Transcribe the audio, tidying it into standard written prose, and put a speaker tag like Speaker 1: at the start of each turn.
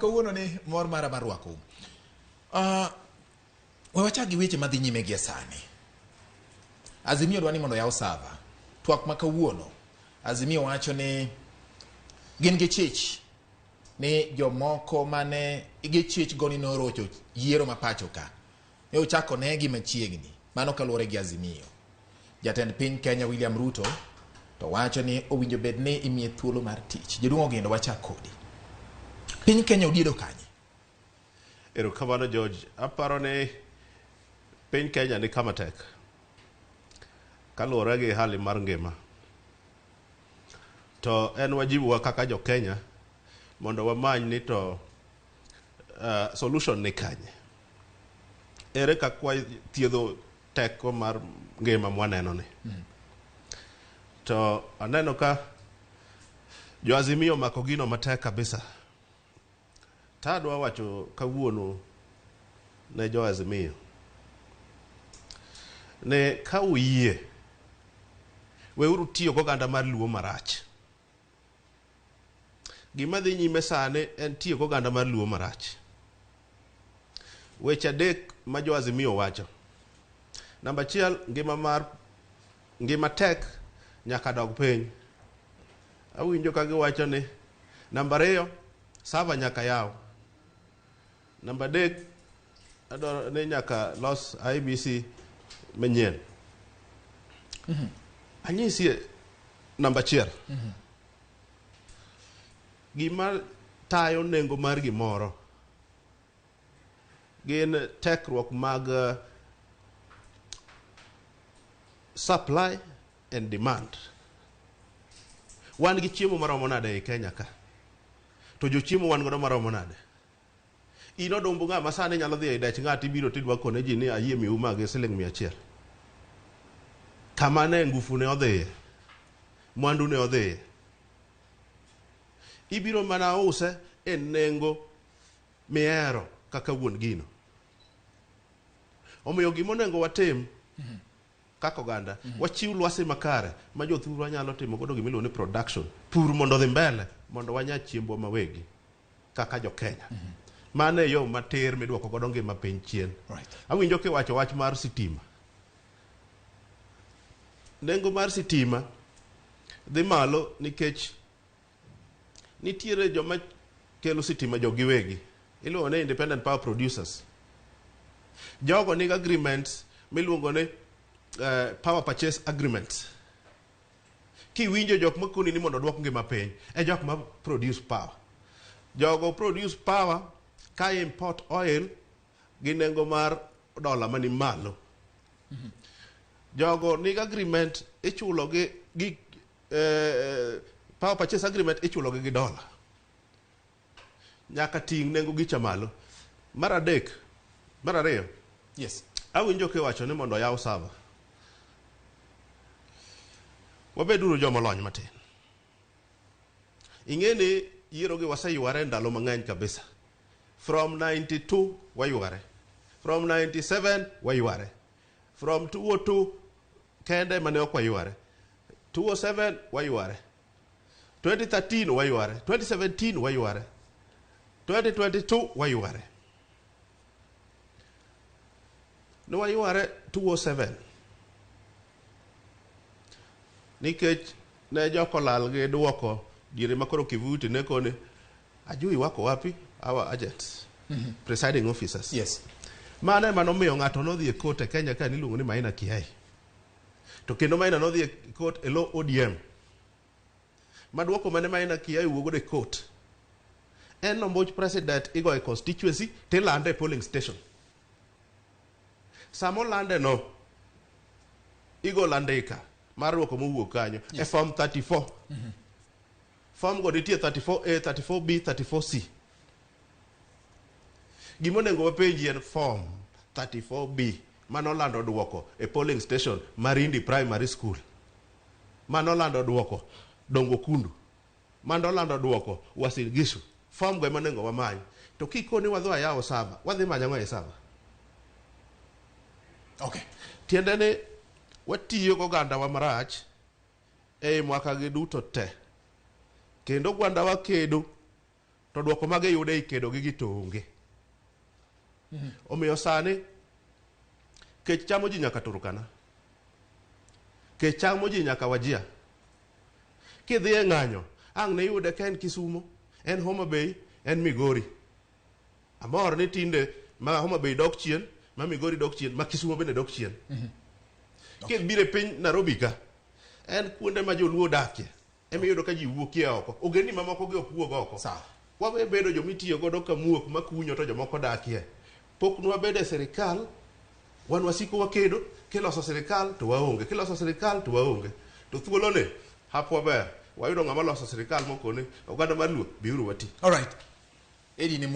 Speaker 1: kawuono ni mor mara mar rwakou. We wachak gi weche madhi nyime gie sani. Azimio dwa ni mondo oyaw sava. Twak ma kawuono, Azimio wacho ni gin gi chich ni jomoko mane gichich go ni norocho yiero ma pacho ka ne ochako negi machiegni. Mano kaluwore gi Azimio. Jatend piny Kenya William Ruto to wacho ni owinjo bed ni imiye thuolo mar tich. Jaduong' Ogindo, wachak kodi. Piny Kenya odiedo kanye?
Speaker 2: Erokamano George. Aparo ni piny Kenya ni kama tek kaluwore gi hali mar ngima. To en wajibu wa kaka jo Kenya mondo wamany ni to solution ni kanye. Ere kaka wathiedho teko mar ngima mwaneno ni. To aneno ka jo Azimio omako gino matek kabisa. Tadwa wacho kawuono ne jo Azimio ne ka uyie weuru tiyo goganda mar Luo marach. Gima dhi nyime sani en tiyo goganda mar Luo marach. Weche adek ma jo Azimio wacho. Namba achiel, ngima mar ngima tek nyaka dog piny. Awinjo ka giwacho ni namba ariyo, sava nyaka yaw. Namba adek, adwaro ni nyaka los IEBC manyien. Anyisie namba achiel. Gima tayo nengo mar gimoro gin tekruok mag supply and demand. Wan gi chiemo maromo nade ei Kenya ka? To jochiemo wan godo maromo nade? In odumb ng'ama sani nyalo dhi e dech ng'ato ibiro tidwa kone ji ni ayie miu ma gi siling 100. Kama ne ngufu ne odhiye, mwandu ne odhiye. Ibiro mana use e nengo mihero kaka wuon gino. Omiyo gima onego watim kaka oganda, wachiw lwasi makare ma jothurwa nyalo timo godo gima iluongo ni production, pur mondo odhi mbele mondo wanya chiembwa mawegi kaka jo Kenya. Mano e yo matir midwoko godo ngima piny chien. Awinjo kiwacho wach mar sitima. Nengo mar sitima dhi malo nikech nitiere joma kelo sitima jog giwegi. Iluongo ni independent power producers. Jogo nigi agreements miluongo ni power purchase agreements. Kiwinjo jok makoni ni mondo odwok ngima piny, e jok ma produce power. Jogo produce power ka import oil gi nengo mar dola mani malo. Jogo nigi agreement ichulo gi power purchase agreement ichulo gi dola. Nyaka ting' nengo gicha malo. Mar adek, mar ariyo.
Speaker 1: Yes.
Speaker 2: Awinjo kiwacho ni mondo oyaw server. Wabeduru joma olony matin. Ing'e ni yiero gi waseyware ndalo mang'eny kabisa. From 92 wayware. From 97 wayware. From 202 kende mane ok wayware. 207 wayware. 2013 wayware. 2017 wayware. 2022 wayware. Ne wayware 207 nikech ne jok olal gi duoko diere ma koro Kivuti ne koni ajui wako wapi our agents presiding officers.
Speaker 1: Yes.
Speaker 2: Mano ema nomiyo ng'ato nodhi e court e Kenya ka niluongo ni Maina Kiai. To kendo Maina nodhi e court e lo ODM. Maduoko mane Maina Kiai wuok godo e court en nombuch president igo e constituency tilande e polling station. Sama olande no, igolo andika mar duoko mowuok kanyo e form 34. Form go nitie 34A, 34B, 34C. Gima onego wapenji en form 34B manolando duoko e polling station Marindi Primary School. Manolando duoko Dongo Kundu. Manolando duoko Uasin Gishu. Form go ema onego wamany. To kikoni wadhi wayawo server, wadhi manyo ang'o e server?
Speaker 1: Okay.
Speaker 2: Tiende ni watiyo gogandawa marach ei mwaka gi duto te. Kendo ogwandawa kedo To dwoko ma giyudo ei kedo gi gi to onge. Omiyo sani kech chamo ji nyaka Turkana. Kech chamo ji nyaka Wajir. Kidhi e ng'anyo, ang' ne yude ka en Kisumo, en Homa Bay, en Migori. Amor ni tinde ma Homa Bay dok chien, ma Migori dok chien, ma Kisumo bende dok chien. Kibiro e piny Nairobi ka, en kuonde ma joluo odakie. Ema iyudo ka ji wuokie oko. Ogendni mamoko gi ok wuog oko.
Speaker 1: Sawa.
Speaker 2: Wawe bedo joma itiyo godo ka muok makunyo to jomoko dakie. Pok nwabedo e sirikal, wan wasiko wakedo, kiloso sirikal to waonge, kiloso sirikal to waonge. To thuoloni, hapwa ber, wayudo ng'ama loso sirikal mokone oganda mar Luo, biuru wati.
Speaker 1: All right. Eddie ne